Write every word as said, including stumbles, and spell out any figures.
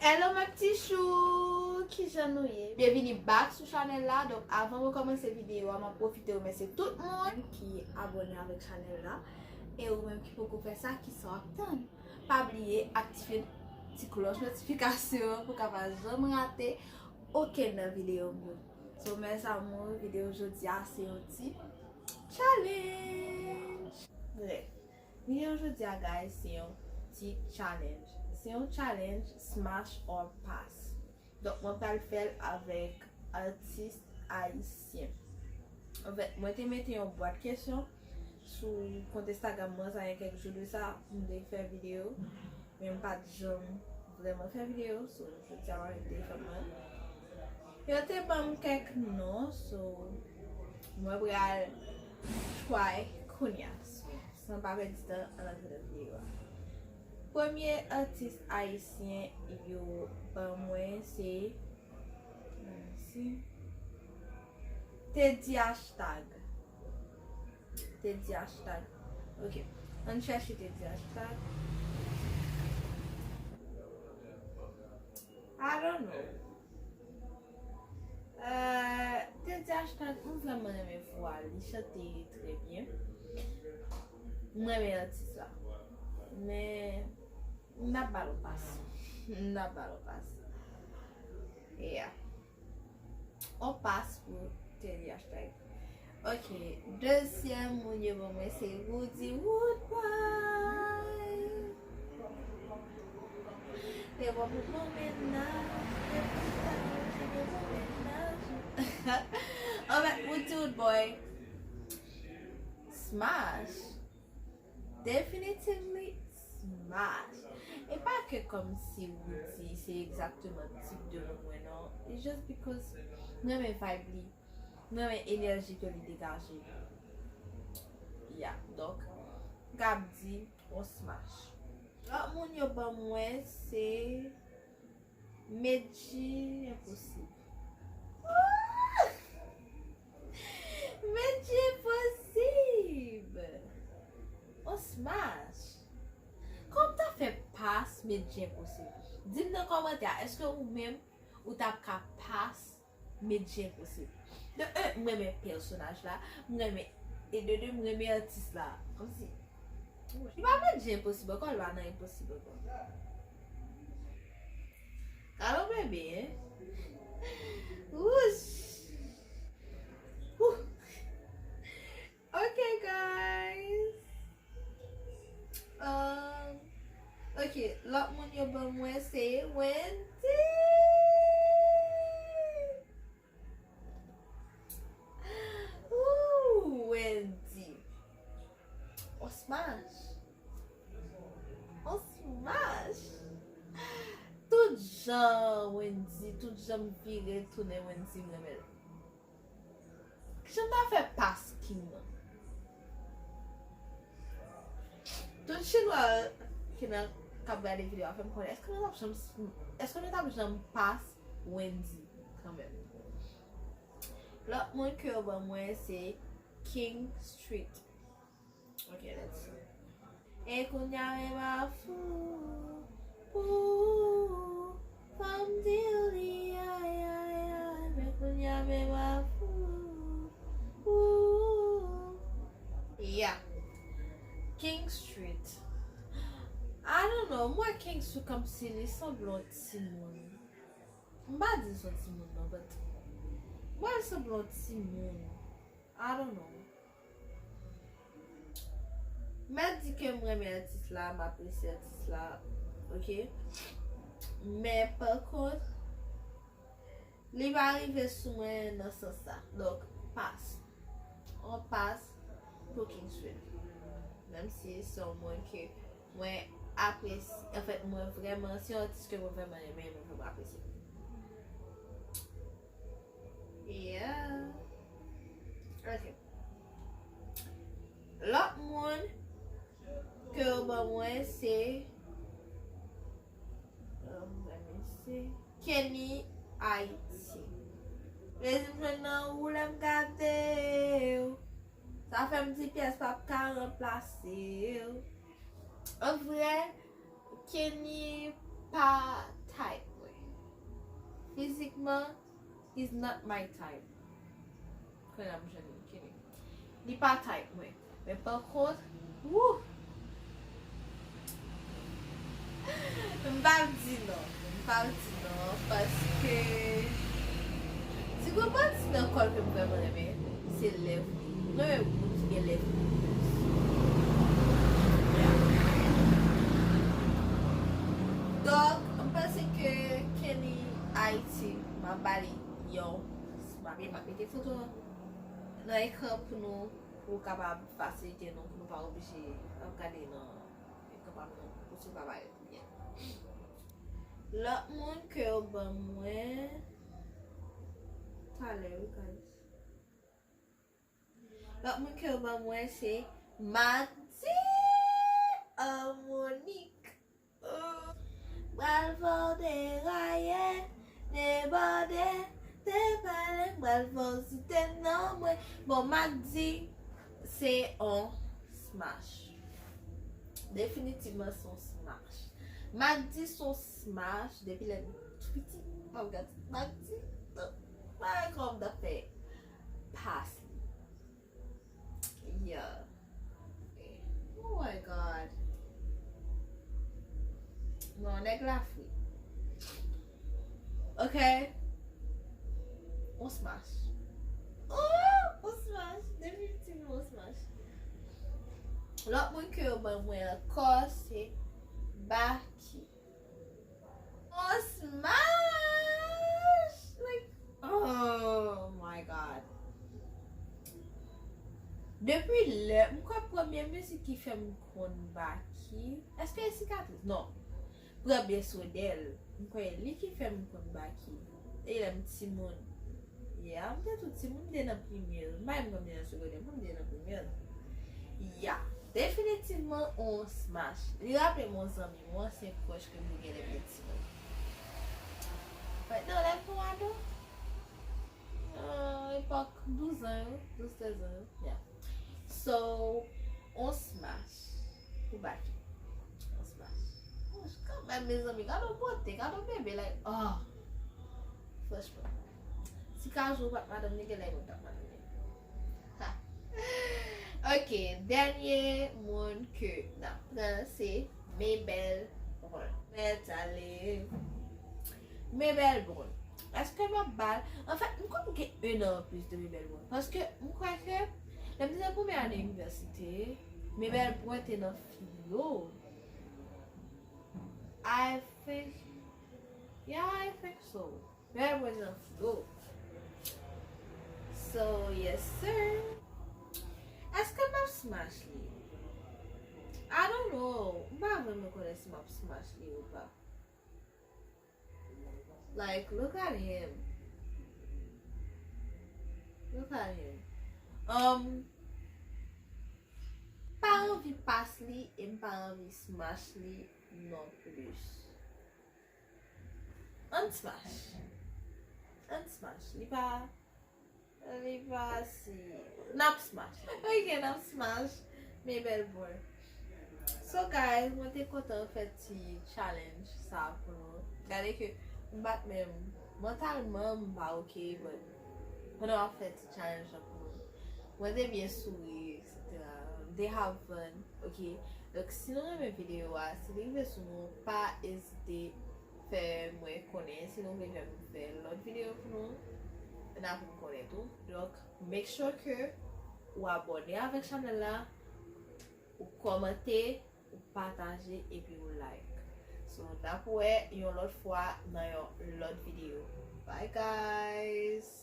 Hello mes petits choux, kijan nou ye? Byenvini back sou chanèl la. Donk avan mwen kòmanse videyo a, mwen pwofite remèsye tout moun ki abòne avèk chanèl la. E ou menm ki poko fè sa, kisa w ap tann? Pa bliye aktive ti klòch notifikasyon an pou w ka pa janm rate okenn nan videyo m yo. So mes amours, videyo jodi a se yon ti challenge. Bref, videyo jodi a, guys, se yon ti challenge. Se yon challenge smash or pass. Donk mwen pral fè l avèk atis ayisyen. Anfèt, mwen te mete yon bwat kesyon sou kont Instagram mwen, sa gen kèk jou de sa, m te fè videyo, men m pa t janm vrèman fè videyo, so jodi a mwen avèk telefòn mwen. Yo te ban m kèk non, so mwen pral try kounye a. So, san pa pèdi tan, ann antre nan videyo a. Premye atis ayisyen yo ban mwen se, se Teddy Hashtag. Teddy Hashtag. Ok. Ann chèche Teddy Hashtag. I don't know. Euh, Teddy Hashtag, m vrèman renmen vwa li, li chante trè byen. M renmen atis la. Men, n ap ba l yon pas. N ap ba l yon pas. Yeah. On pas pou Teddy Hashtag. Ok, dezyèm moun yo ban mwen se Roody Roodboy. Te bon pou bon mennaj, te bon pou bon mennaj. Anfèt, Roody Roodboy, smash. Definitively smash. E pa ke kòmsi Roody se egzakteman tip de moun mwen non. It's just because m renmen vibe li. M renmen enèji ke li degaje. Yeah, donk, m kab di on smash. Lòt moun yo ban mwen se Medjy Enposib. Medjy Enposib! On smash! Kòman w ta fè pas Medjy Enposib? Di m nan kòmantè a, èske ou menm ou t ap ka pas Medjy Enposib? De un, m renmen pèsonaj la, m renmen, e de de, m renmen atis la. Kòmsi, li pa Medjy Enposib ankò, li pa nan Enposib ankò. Gade yon bebe, hein? Wouch! Wouh! Ok, guys. Um, ok, lòt moun yo ban mwen se Wendy. Ooh, Wendy. On smash. On smash. Tout jan Wendy, tout jan m vire tounen Wendy, m renmen l. Kijan m ta fè pas King nan? Tout chinwa ki nan, k ap gade videyo a, fè m konnen, èske nou t ap janm, èske nou t ap janm pas Wendy kanmenm? Lòt moun ke yo ban mwen se King Street. Ok, let's see. E kounye a menm a fou pou ou, fò m di w li, ay, ay, ay, men kounye a menm a fou pou ou. Yeah. King Street. I don't know, m wè King Street kòmsi li sanble yon timoun. M pa di l se yon timoun non, but m wè l sanble yon timoun. I don't know. Mèt di ke m renmen atis la, m apresye atis la, ok? Men pa kont, li pa rive sou mwen nan sans sa. Donk, pas. On pas pou King Street. Menm si se yon moun ke mwen apresye, anfèt, mwen vrèman, se yon atis ke mwen vrèman renmen, mwen vrèman apresye. Yeah. Ok. Lòt moun ke yo ban mwen se, um, let me see, Kenny Haiti. Plezi m jwenn nan ou lè m gade w. Sa fè m di pyès p ap ka ranplase w. An vrè, Kenny pa type He's not my type. Kounye a m jwenn Kenny. Li pa type mwen. Men pa kont, wouh! M p ap di non. M p ap di non, paske ti gwo pati nan kò l ke m vrèman renmen, se lèv li. M renmen moun ki gen lèv li. Yeah. Donk, m panse ke Kenny Haiti, m ap ba li yon smash. M ap mete foto nan ekran pou nou, pou kapab fasilite nou, pou nou pa oblije ap gade nan ekran pa m nan, pou si w pa parèt byen. Lòt moun ke yo ban mwen talè, wi, guys. Lòt moun ke yo ban mwen se Magdi Harmonik. Pral fè w deraye, debòde, depale, pral fè w site non mwen. Bon, Magdi, se on smash. Definitivman, se on smash. Magdi, se on smash. Depi lè m tou piti, m ap gade Magdi. Tout bagay kòm ta fè pas li. Yeah. Oh my God. Non, nèg la fri. Ok. On smash. Oh, on smash. Definitivman on smash. Lòt moun ke yo ban mwen ankò se Baky. On smash! Like, oh my God. Depi lè, m kwè premye mizik ki fè m konn Baky, èske e Sikatris? Non. Premye Sodèl, m kwè li ki fè m konn Baky. E lè m timoun. Yeah, m te tou timoun, m te nan primè. M pa menm konn m te nan segondè, m te nan primè. Yeah, definitivman on smash. Li raple m yon zanmi m, yon ansyen crush ke m te gen lè m te timoun. But non, lè m te yon ado, euh, epòk douz an yo, douz, trèz an yo, yeah. So, on smash pou Baky. On smash. On, kanmenm, mezanmi, gade yon bote, gade yon bebe, like, oh. Franchman. Si Kajou pa t madanm li, genlè mwen t ap madanm li. Ha. Ok, dènye moun ke n ap pran se Mabel Brun. Mèt ale. Mabel Brun. Èske m ap ba l? Anfèt, m konn gen en an anplis de Mabel Brun. Paske m kwè ke lè m te nan premyè ane inivèsite, Mabel Brun te nan filo. I think, yeah, I think so. Mwen mwen nan flo. So, yes, sir. Èske m ap smash li? I don't know. M pa vrèman konnen si m ap smash li ou pa. Like, look at him. Look at him. Um, pa anvi pas li e m pa anvi smash li non plis. Ann smash. Ann smash. Li pa, li pa si. N ap smash. Ok, n ap smash. Mabel Brun. So, guys, mwen te kontan fè ti challenge sa pou nou. Gade ke m pa t menm, mantalman, m pa ok, but pandan w ap fè ti challenge la pou nou, mwen te byen souri, et cetera. M te have fun, ok? Donk, si nou renmen videyo a, si li rive sou nou, pa ezite fè mwen konnen. Si nou vle fè m fè lòt videyo pou nou, n a fè m konnen tou. Donk, make sure ke ou abòne avèk chanèl la, ou kòmante, ou pataje, epi ou like. So, n ap wè yon lòt fwa nan yon lòt videyo. Bye, guys!